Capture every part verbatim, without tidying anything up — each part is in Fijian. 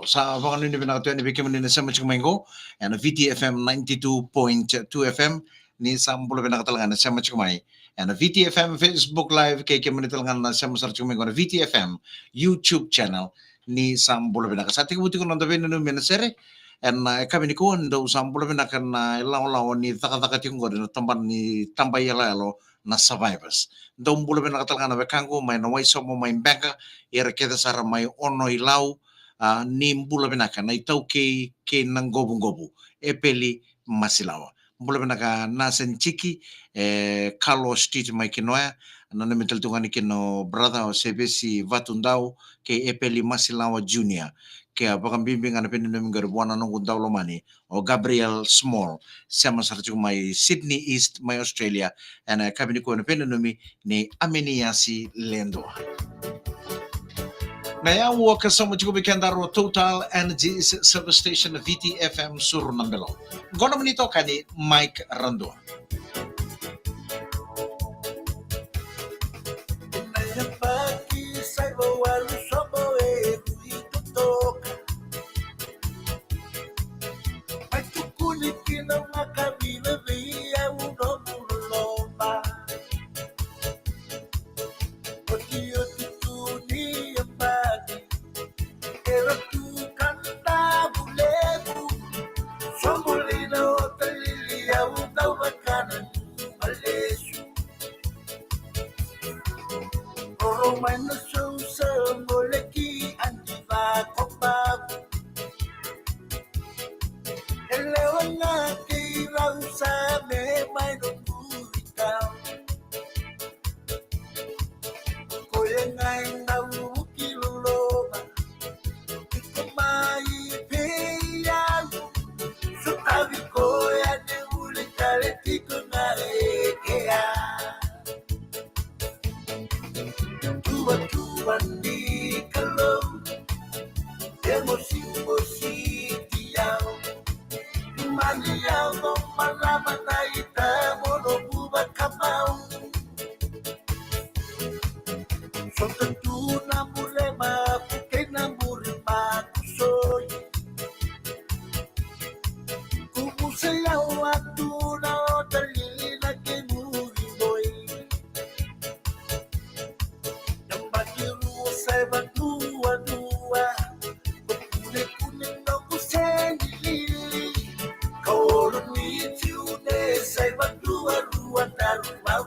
Sa vakanuinui vinaka tu yani vei kemuni na sema tiko mai qo ena V T F M ninety-two point two F M. Ni sa bula vinaka tale ga na sema tiko mai ena V T F M Facebook Live, kei kemuni tale ga na sema sara tiko mai qo na V T F M YouTube channel. Ni sa bula vinaka. Sa tekivu tiko na noda veinanumi ena sere ena yakavi nikua, ni dou sa bula vinaka na ilawalawa ni cakacaka tiko qori na tabana ni taba i yaloyalo na survivors. Dou bula vinaka tale ga na wekaqu mai na Waisomo, mai Beqa, era kece sara mai Ono-i-Lau. A, ni bula vinaka na iTaukei kei na Qovuqovu, Epeli Masilawa. Bula vinaka Nasen Tiki, e, Carlos Street mai Kinoya. Nanumi tale tu ga ni kina o brother o Sevesi Vatudau kei Epeli Masilawa Junior. Kei a vakabibi ga na veinanumi qori vua na noqu dau lomani o Gabriel Small, sema sara tiko mai Sydney East mai Australia, ena yakavi nikua na veinanumi ni Ameniasi Ledua. Na yaua ka sauma tiko vei kedaru o Total Energies Service Station, V T F M Suru na Belo. Qo nomuni itokani Mike Radua. Na yabaki saiva walu sobo e rui totoka. Mai tukuni kina makavilavia au nomu loloma. Otioti tu ni yabaki era tu kana vulevu. Sobu lina o talili au dau vakana tu malesu. Roro mai na sousa moleki andi vakopavu. E lewa ga kei rau sa me mai no muri tau. Koya ga e dau vuki loloma. Tiko mai vei au. Sotavi koya de uli tale tiko ga e kea. Tuva tuva ni Kalou. E mosi mosi ti au. Mani au no malama na ita mono buba kamau. Sota tu na mure maku kei na mure maku soi. Kumu se au atu na otalina kei muri boi. Nambaki rua saiva dua dua. Kune kune noku seni lili. Kaolo ni tiu ne saiva dua rua taru au.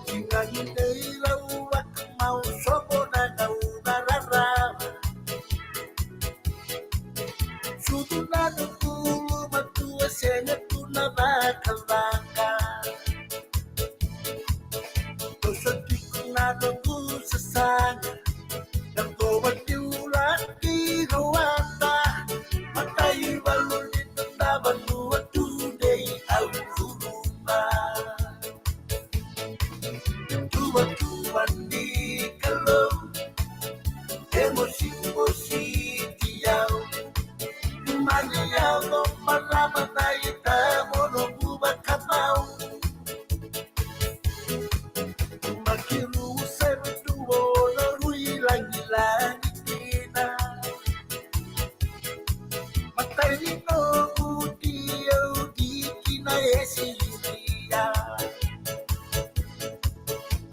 Kigagi nei rau vakamau sobo na nau na rarava. Sutu na nukulu matua sega tu na vakavaka. Toso tiko na noqu sasaga. Na kova tiulaki rauata. Matai valu ni tadavanua tudei au curuma. Tuva tuva ni Kalou. E mosi mosi ti au. Mani au no malama na ita mono buba kamau. Makiru seru tuvo na rui langi langi tina. Matai ni noqu ti au diki na e siria.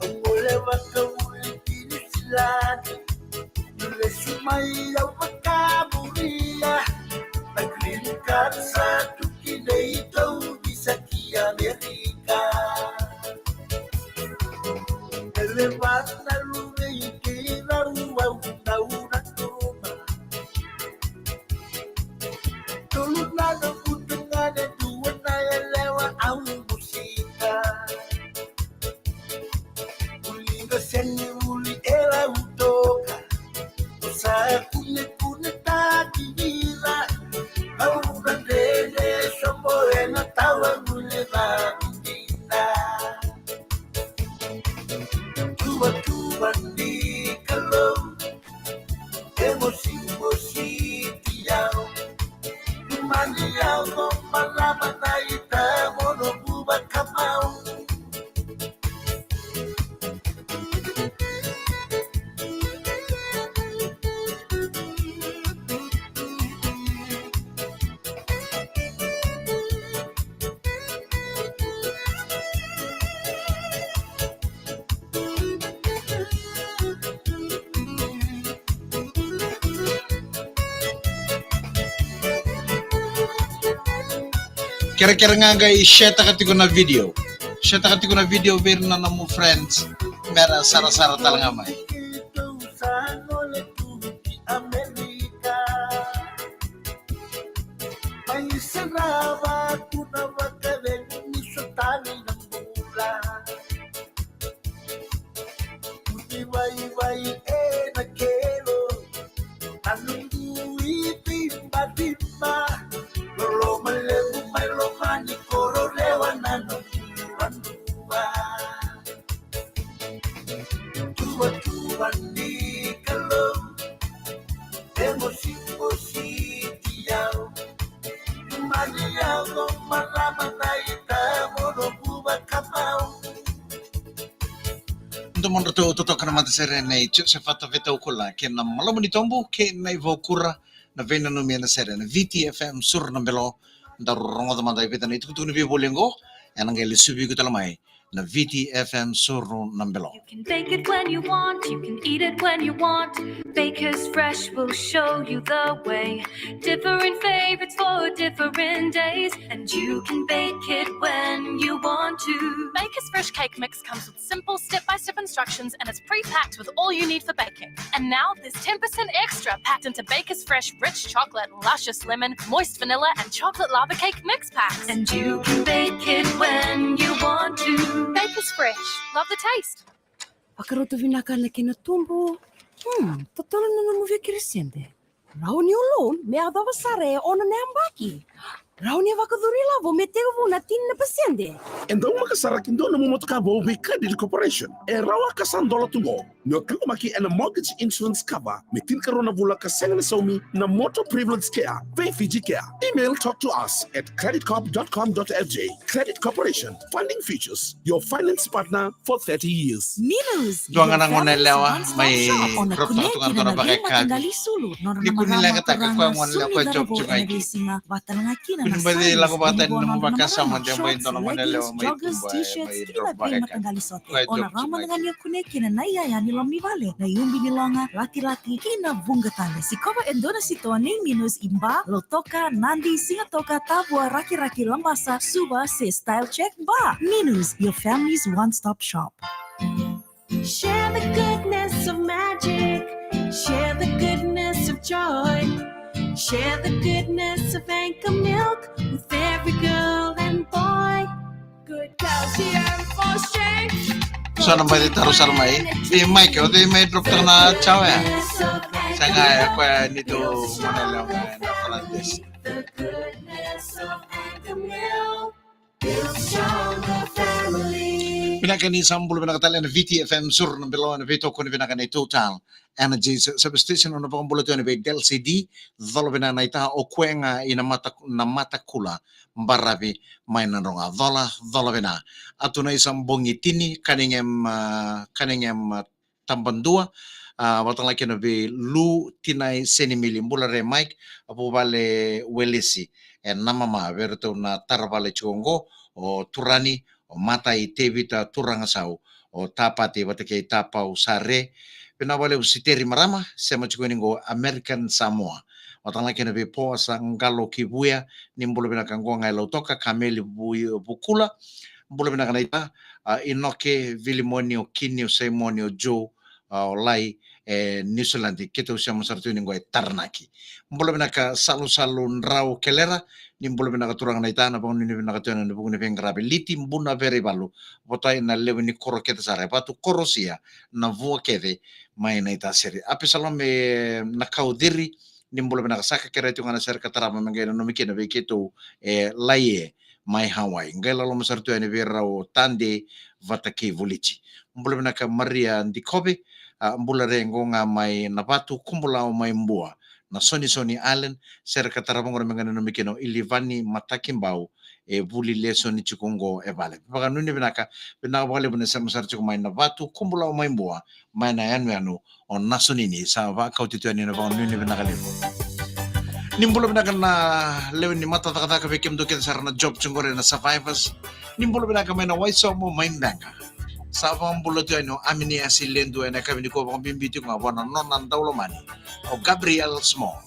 Au gole vakauli ki Niusiladi. Niu lesu mai au vakamuria. Na green card sa tu ki nei tau visa ki Amerika. Ele vata na luve i kei rau au nau na tuma. Tolu na noqu tagane dua na yalewa au musika. Uli ga seni uli e lau toka. O sa kune kune taki vira. Au na dredre Kerekere ga qai share-taka tiko na video. Share-taka tiko na video vei ira na nomu friends. Mera sarasara tale ga mai. Domodratou totoka na matasere nei Joseph Vata Vetaukula kei na Malama ni Tobu kei na iVakura, na veinanumi ena sere na V T F M Suru na Belo. Daru rogoca mada e vica na itukutuku ni veivoli oqo ena qai lesuvi iko tale mai na V T F M Suru na Belo. You can bake it when you want, you can eat it when you want. Baker's Fresh will show you the way. Different favorites for different days, and you can bake it when you want to. Baker's Fresh cake mix comes with simple step-by-step instructions and is pre-packed with all you need for baking. And now there's ten percent extra packed into Baker's Fresh rich chocolate, luscious lemon, moist vanilla, and chocolate lava cake mix packs. And you can bake it when you want to. Baker's Fresh. Love the taste. Vakarau tu vinaka na kena tubu. Hmm, totolo na nomu via kere sede. Rau ni loan me yacova sara e ono na yabaki. Rau ni vakacuri lavo me tekivu na tini na pasede. E dau maka sara ki dua nomu motoka vou vei Credit Corporation. E rawa ka sa dola tu qo. Ni o taqomaki ena mortgage insurance cover me tinikarua na vula ka sega ni saumi na Motor Privilege Care vei Fiji Care. Email talk to us at creditcorp dot com dot F J. Credit Corporation, funding futures, your finance partner for thirty years. Minos, dua ga na gone yalewa mai drop taka tu ga na dua na vakaikavi. Ni kua ni leqataka, koya gone yalewa, koya job tiko ga i ke. Kua ni baci lako vata ni nomu vakasama de mai dua na gone yalewa mai tuba, e mai drop vakaikavi. Koya job tiko ga i ke. Kina na iyaya ni loma ni vale, na iubi ni loga, latilati kei na vuqa tale. Sikova e dua na sitoa nei Minos i Ba, Lautoka, Nadi, Sigatoka, Tavua, Rakiraki, Labasa, Suva, se Style Check Ba. Minos, your family's one-stop shop. Share the goodness of magic. Share the goodness of joy. Share the goodness of Anchor Milk with every girl and boy. Sa na baci taro sara mai. Ei, Mike, o cei mai drop taka na chow ya? Sa ga ya koya ni tu mana lewa na Falandes. Vinaka ni sa bula vinaka tale na V T F M Suru na Belo, na veitokoni vinaka nei Total Energies Service Station, au na vakabula tu yani vei Del C D, cola vina na ita o koya ga i na mata, na mata kula, baravi mai na droga, cola, cola vina. Atu na isa bogi tini, Cunningham, ah, Cunningham, ah, Tabadua, ah, vata ga kina vei Lu Tinai Senimili, bula re Mike, a vuvale Welesi, e na mama, vei ratou na taravale tiko oqo, o Turani, o Matai Tevita Turagasau, o Tapati vata kei Tapau Sare. Vinaka vakalevu Siteri Marama, sema tiko ni qo American Samoa. Vata ga kina vei Poasa Qalo Kivuya, ni bula vinaka qo ga i Lautoka, Kameli Vu-, Vukula. Bula vinaka na ita, a, Inoke, Vilimoni, o Kini, o Saimoni, o Joe, a, o Lai, e New Zealand, keitou sema sara tu ni qo e Taranaki. Bula vinaka Salusalu Drau Kelera, ni bula vinaka turaga na ita, na vakanuinui vinaka tu yani ena vuku ni veiqaravi Liti, Buna Veraivalu, votai na lewe ni koro kece sara, e Vatu Korosia, na vua kece, mai na ita sere. Apisalome Nakauciri, ni bula vinaka saka kere tu ga na sere ka tarava me qai nanumi kina vei keitou e Laie, mai Hawaii. Qai loloma sara tu yani vei rau o Tade vata kei Vulici. Bula vinaka Maria Dikove, a, bula re qo ga mai Navatu, Kubulau mai Bua, na Sonisoni Island, sere ka tarava qo me qai nanumi kina o Ilivani Matakibau, e vuli lesoni tiko qo e vale. Vakanuinui vinaka, vinaka vakalevu na sema sara tiko mai Navatu, Kubulau mai Bua, mai na yanuyanu o Nasonini, sa vakauti tu yani na vakanuinui vinaka levu. Ni bula vinaka na lewe ni mata cakacaka vei kemudou kece sara na job tiko qori na survivors. Ni bula vinaka mai na Waisomo mai Beqa. Sa vakabula tu yani o Aminiasi Ledu ena yakavi nikua, vakabibi tiko ga vua na nona daulomani o Gabriel Small.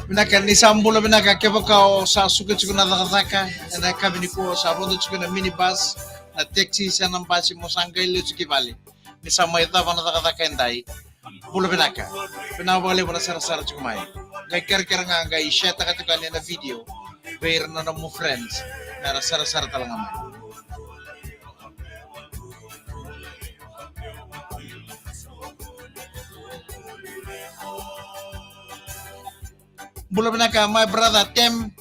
Vinaka, ni sa bula vinaka. Kevaka o sa suka tiko na cakacaka ena yakavi nikua, o sa vodo tiko na minibus, na taxi se na basi, mo sa qai lesu ki vale, ni sa mai cava na cakacaka edai. Bula vinaka. Vinaka vakalevu na sarasara tiko mai. Qai kerekere ga qai share-taka tiko yani na video vei ira na nomu friends, me ra sarasara tale ga mai. Bula vinaka, my brother Tem.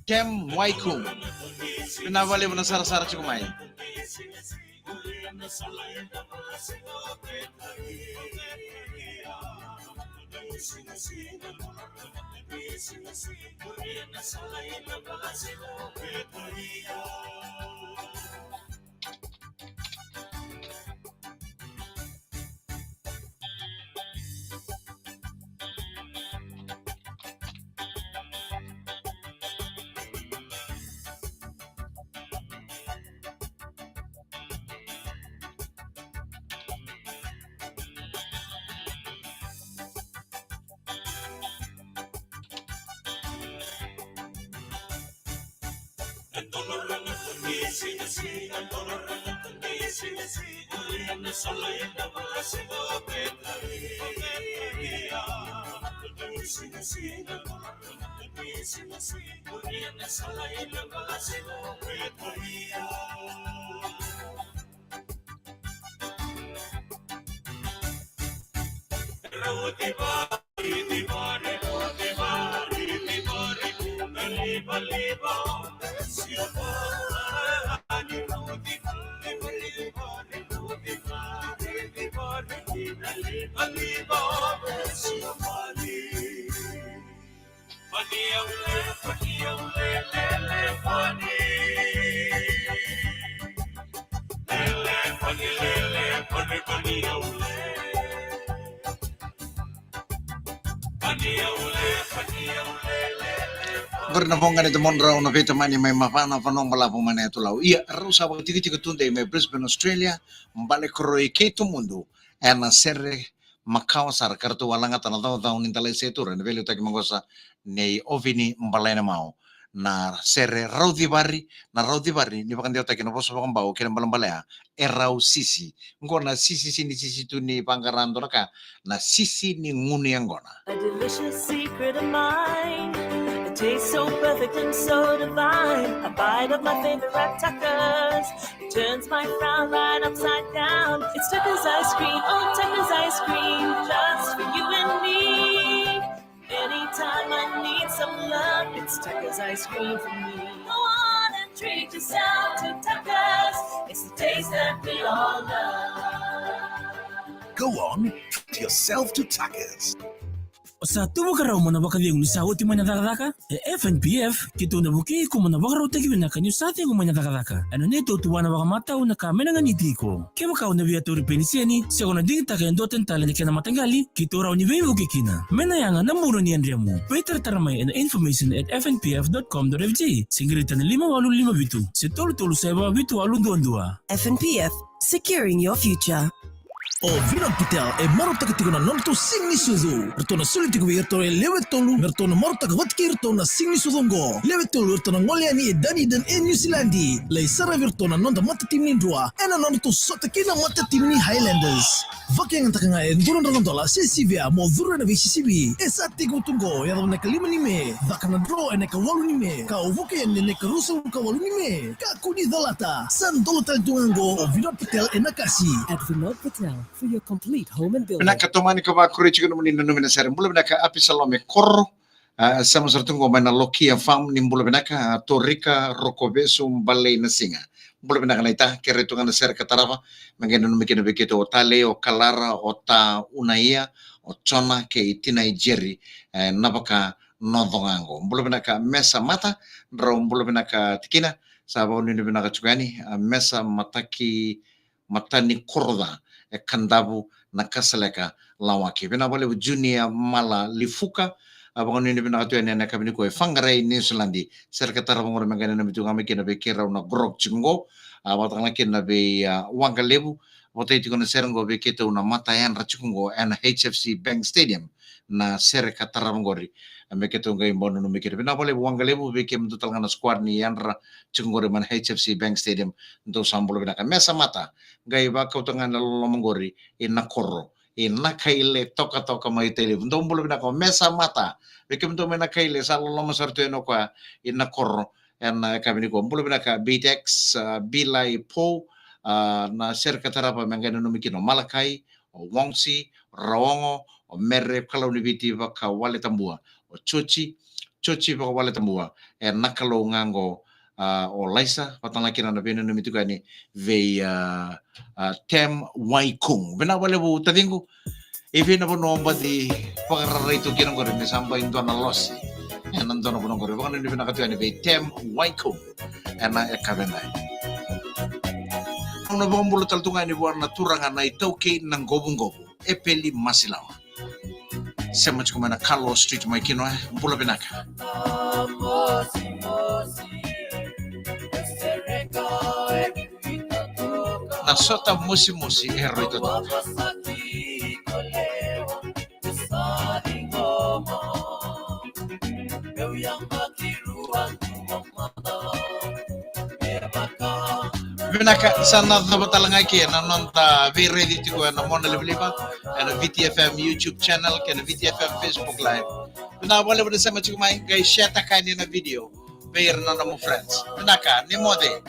Tem Waikum. Vinaka vakalevu na sarasara tiko mai. Qori na voqa ni domodrau na veitamani mai Mavana, vanua balavu mai na Yatu Lau. Ia, rau sa vakatikitiki tudei mai Brisbane, Australia, Balekoroi kei Tomudu, ena sere makawa sara ka ratou a lagata na caucau ni dalaisaitura ena veiliutaki maqosa nei Ovini Balainamau. Na sere Raucivari, na Raucivari ni vakadewataki na vosa vakabau kei na balabalea e Rau Sisi. Qo na sisi, sisi ni sisi tu ni vaqara dua na ka, na sisi ni gunu yaqona. A delicious secret of mine, a taste so perfect and so divine. A bite of my favorite Tuckers, it turns my frown right upside down. It's Tuckers ice cream, oh Tuckers ice cream, just for you and me. Anytime I need some love, it's Tuckers ice cream for me. Go on and treat yourself to Tuckers. It's the taste that we all love. Go on, treat yourself to Tuckers. O sa tu vakarau mo na vakacegu ni sa oti mai na cakacaka? E F N P F, keitou na vukei iko mo na vakarautaki vinaka niu sa cegu mai na cakacaka. Ena neitou tuvana vakamatau na ka me na ganiti iko. Kevaka o na via tauri peniseni, se o na digitaka e dua tani tale na kena mataqali, keitou rawa ni veivuke kina. Me na yaga na bula ni yadremu. Veitaratara mai ena information at F N P F dot com dot F G, se qirita na lima walu lima vitu, se tolu tolu saiva vitu walu dua dua. F N P F, securing your future. O Vinod Patel e marautaka tiko na nodratou siga ni sucu. Ratou na soli tiko vei iratou e lewe tolu me ratou na marautaka vata kei iratou na siga ni sucu oqo. Lewe tolu iratou na gole yani e Dunedin e Niusiladi. Lai saravi iratou na noda matatimi ni Drua ena nodratou sota kei na matatimi ni Highlanders. Vakayagataka ga e dua na drau na dola se sivia mo curu ena veisisivi. E sa tekivu tu oqo, yacova na ika lima ni Me, caka na drau ena ika walu ni Me, ka ovuka yani ena ika ruasagavulu ka walu ni Me. Kakua ni calata, sa dolo tale tu ga oqo o Vinod Patel e Nakasi. At Vinod Patel for your complete home and building. Vinaka, tomani ka vakuria tiko nomuni nanumi na sere. Bula vinaka Apisalome Koro. A, sema sara tu qo mai na Lokia Farm, ni bula vinaka. A, Torika Rokovesu Balei na Siga. Bula vinaka naita, kere tu ga na sere ka tarava. Me qai nanumi kina vei keitou o Talei, o Kalara, o Ta Unaia, o Jona kei Tinai Jerry. E, na vaka noco ga qo. Bula vinaka Mesa Mata, drau bula vinaka tikina. Sa vakanuinui vinaka tiko yani, a, Mesa Mataki, Matanikoroca, e Kadavu, Nakasaleka, Lawaki. Vinaka vakalevu Junior Mala Lifuka, a, vakanuinui vinaka tu yani ena yakavi nikua e Whangarei, Niusiladi. Sere ka tarava qori me qai nanumi tu ga mai kina vei keirau na Grog tiko qo, a, vakataka ga kina vei, a, Waqalevu, votai tiko na sere qo vei keitou na matayadra tiko qo ena H F C Bank Stadium. Na sere ka tarava qori, a, me keitou qai bau nanumi kina. Vinaka vakalevu Waqalevu, vei kemudou tale ga na squad ni yadra tiko qori mai na H F C Bank Stadium, dou sa bula vinaka. Mesa Mata, qai vakauta ga na loloma qori i Nakoro, i Nakaile Tokatoka mai Tailevu. Dou bula vinaka o Mesa Mata, vei kemudou mai Nakaile, sa loloma sara tu yani o koya i Nakoro ena yakavi nikua. Bula vinaka Bitex, a, Bilai Pou, a, na sere ka tarava me qai nanumi kina o Malakai, o Wongsi, o Raogo, o Mere, Kalou ni Viti Vakawaletabua, o Joji, Joji Vakawaletabua, e na Kalou ga qo, a, o Laisa, vakatagala kina na veinanumi tiko yani vei, a, a, Tem Waikung. Vinaka vakalevu taciqu, e vei na vanua o baci vakararai tu kina qori me sa bai dua na losi ena dua na vanua qori. Vakanuinui vinaka tu yani vei Tem Waikung ena yakavi edai. Au na vakabula tale tu ga yani vua na turaga na itaukei na qovuqovu, Epeli Masilawa. Sema tiko mai na Carlos Street mai Kinoya, bula vinaka. Na sota mosimosi e rui totoka. Vinaka, sa na cava tale ga eke na noda veiraici tiko ena mona livaliva ena V T F M YouTube channel kei na V T F M Facebook Live. Vinaka vakalevu na sema tiko mai, qai share-taka yani na video vei ira na nomu friends. Vinaka, ni moce.